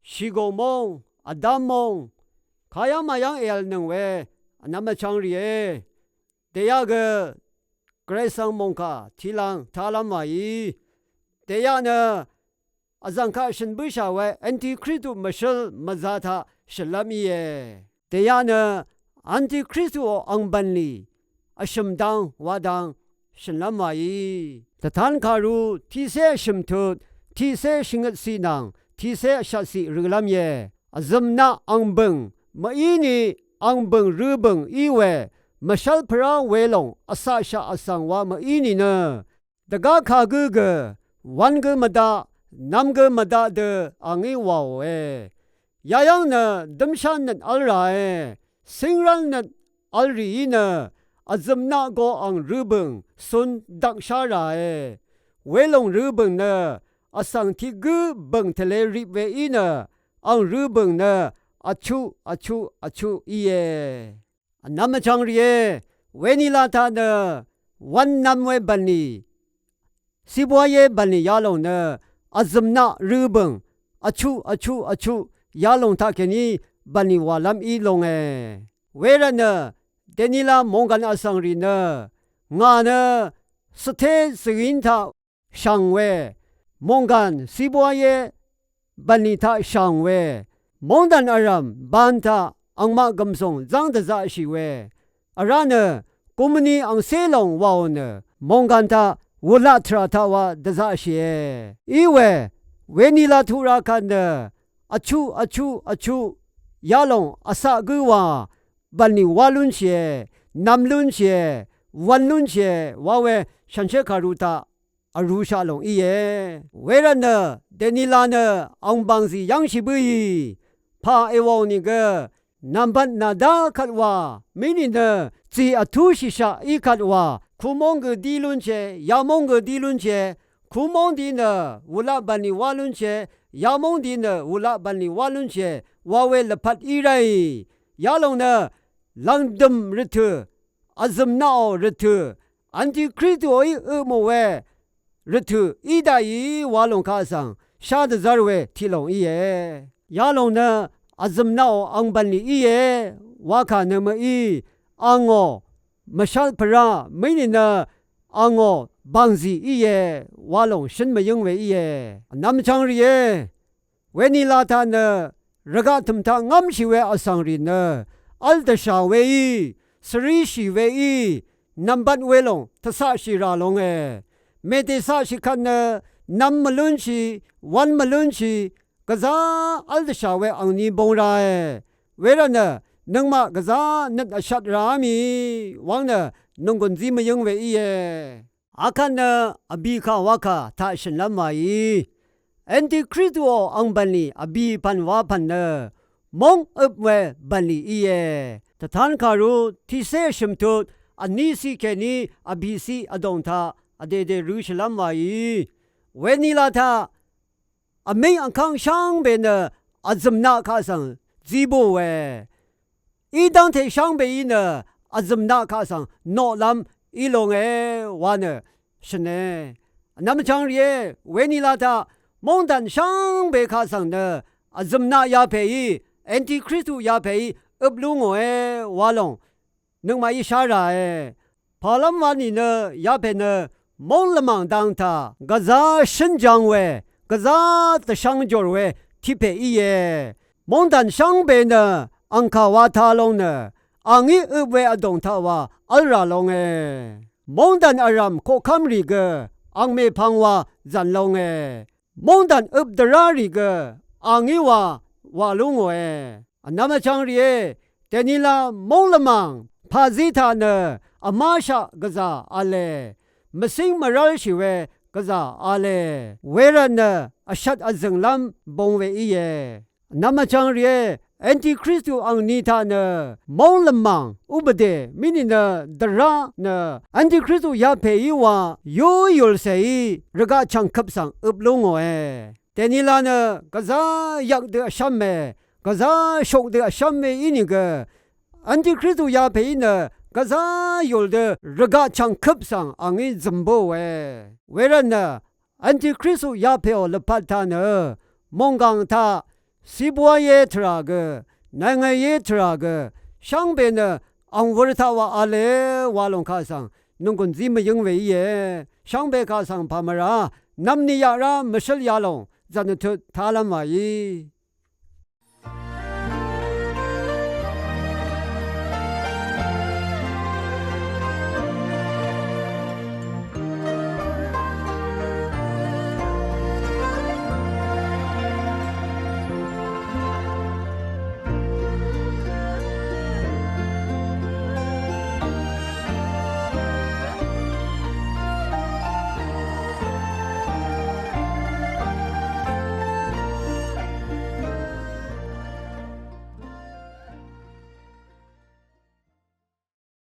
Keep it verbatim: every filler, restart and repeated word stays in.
shìgùng móng, vdv́m móng, kayv́ng mayv́ng èv̀lnøng we vnvm vchvng rìé. Dèyaq gø Gvray svng mòngkà tiqlang taqlv́m wàí. Dèyaq nø vzv̀ng kaq shø̀n bǿshà we antikristu mvshǿl mvzā taq shø̀nlv́m íe. Dèyaq nø antikristuò ang bv̀nlì vshø̀m dang wa dang shø̀nlv́m wàí. Dvtan kàru tiqcé vshø̀m tut, tiqcé shvngøt ciq nvng tiqcé vshat ciq rølv́m íe. Vzø̀mnaq ang bø̀ng mvíni, ang bø̀ng røbø̀ng í we mvshv́l pvrá welòng vcaqshaq vsvng wa mví nìnø dvgá kagǿ gø wv̄n gø mvdaq, nv̄m gø mvdaq dø a ngí wàòe. Yayv́ng nø dǿmshá nøt v́l ràe, cíngrv́l nøt v́l rìí nø vzø̀mnaq go ang røbø̀ng cun dakshá ràe. Welòng røbø̀ng nø vsvng tiq gǿ bø̀ng tvle rip weí nø ang røbø̀ng nø vchuq vchuq vchuq íe. Vnvm vchvng rìé, wenila taq nø wv̄n nv̄m we bv̀nlì, cíbwáyé bv̀nlì yalòng nø vzø̀mnaq røbø̀ng vchuq vchuq vchuq yalòng taqkèní bv̀nlì wàlv́m í longe. Wervtnø dènila mònggàn vsvng rì nø ngà nø svté zø̀yín taq shàng we, mònggàn cíbwáyé bv̀nlì taq shàng we, móngdàn vrv̀m ban taq angmaq gv̀msùng zv́ng dvzaqshì we, vrá nø gumvni angcé lòng wàò nø mònggàn taq wulaq tvrà taq wa dvzaqshìe. Í we, wenila tuq ra kvt nø vchuq vchuq vchuq yalòng vcaq gǿ wa bv̀nlì wá lúnshìe, nv̄m lúnshìe, wv̄n lúnshìe wa we shànshér kàru taq vrūshaq lòng íe. Wervtnø dènila nø ang bàngzì yv́ngshì bǿì, pà èwàò nìgø nv̀mbat nàdá kvt wà mí nìnø zì vtúshìshaq í kvt wà, kumóng gø dí lúnshìe, yamóng gø dí lúnshìe, kumóng di nø wulaq bv̀nlì wá lúnshìe, yamóng di nø wulaq bv̀nlì wá lúnshìe wa we lvpat í ráì. Yalòng nø lv̀ngdø̀m rvtø̀, vzø̀mnaqò rvtø̀, antikristuòí øpmò we rvtø̀ í daqì wa lòng kaq svng shá dvzv́r we tiq lòng íe. Yalòng nø vzø̀mnaqò ang bv̀nlì íe wa kà nø mø̀í, angò mvshv́l pvrá mø̀í nìnø angò bàngzì íe wa lòng shǿn mvyǿng we íe. Vnvm vchvng rìé, wenila taq nø rvgaq tø̀m taq ngv́mshì we vsvng rì nø v́l dvshà weí, svríshì weí, nv̀mbat welòng tvcaqshì rà longe. Mèdècaqshì kvt nø nv̄m mvlúnshì, wv̄n mvlúnshì, gvzá v́l dvshà we angni bung rae. Wervtnø nøngmaq gvzá nøt vshat ràá mì wv́ng nø nònggùn zí mvyǿng we íe. Akvt nø vbìkà wakà taq shø̀nlv́m wàí, antikristuò ang bv̀nlì vbì pv̀n wa pv̀n nø móng øp we bv̀nlì íe. Dvtan kàru tiqcé vshø̀m tut vní ciq kèní vbìciq vdòng taq vdèdè rø̄ shvlv́m wàí, wenila taq vmíng vkv́ng shvngbe nø vzø̀mnaq kaq svng zí bǿòe. Í dv́ngte shvngbeí nø vzø̀mnaq kaq svng noqlv́m í longe wa nø shø̀ne. Vnvm vchvng rìé, wenila taq móngdàn shvngbe kaq svng nø vzø̀mnaq yapèí, antikristu yapèí øp lú ngòe wa lòng nøngmaqí shá ràe. Pàlv́m wa nìnø yapè nø móng lvmàng dang taq gvzá shǿn jang we, gvzá dvshvng jòr we tiq pè íe. Móngdàn shvngbe nø angkà wa ta long nø, angí øp we vdòng taq wa v́l rà longe. Móngdàn vrv̀m koqkv́m rì gø angmèpvng wa zv̀n longe. Móngdàn øp dvrá rì gø angí wa wà lú ngòe. Vnvm vchvng rìé, dènila móng lvmàng paqzí taq nø vmáshaq gvzà v̄le, mvcíng mvrv́lshì we gvzà v̄le, wervtnø vshvt vzø̀nglv́m bung we íe. Vnvm vchvng rìé, antikristu angni taq nø móng lvmàng, ubvdè mí nìnø dvrá nø antikristu yapèí wa yú yùlcèí rvgaq chv̀ngkøp svng øp lú ngòe. Dènila nø gvzá yvk dø vshv́me, gvzá shok dø vshv́me ínìgø, antikristu yapèí nø gvzá yùl dø rvgaq chv̀ngkøp svng angí zø̀m bǿòe. Wervtnø antikristu yapèò lvpat taq nø mònggàng taq Sibuaye tvrà gø, nvngaye tvrà gø, shvngbe nø ang wur taq wa v̄le wa lòng kaq svng nònggùn zí mvyǿng we íe. Shvngbe kaq svng pà mvrá nvmni yaq rá mvshǿl ya lòng zv̀n vtut tálv́m wàí.